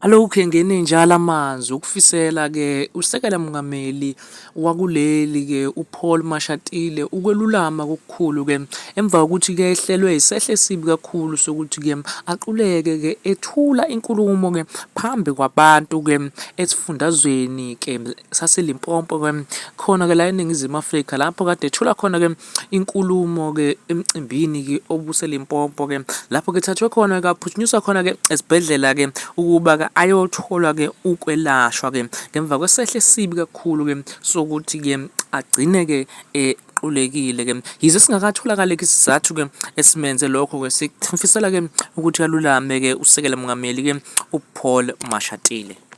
Alokhu ngene njalo amazwi ukufisela-ke usekela mongameli wakuleli-ke uPaul Mashatile ukwelulama okukhulu-ke emva kokuthi-ke ehlelwe isehlo esibi kakhulu sokuthi-ke aquleke-ke ethula inkulumo-ke phambi kwabantu-ke esifundazweni-ke saseLimpopo-ke khona-ke la eNingizimu Afrika lapho kade ethula khona-ke inkulumo-ke emcimbini-ke obuseLimpopo-ke lapho-ke ethathwe khona kaphuthunyiswa khona-ke esibhedlela-ke ukuba-ke ayothola-ke ukwelashwa-ke ngemva kwesehlo esibi kakhulu-ke sokuthi-ke agcine-ke qulekile-ke. Yize singakatholakali-ke isizathu-ke esimenze lokho-ke simfisela-ke ukuthi alulame-ke usekela mongameli-ke uPaul Mashatile.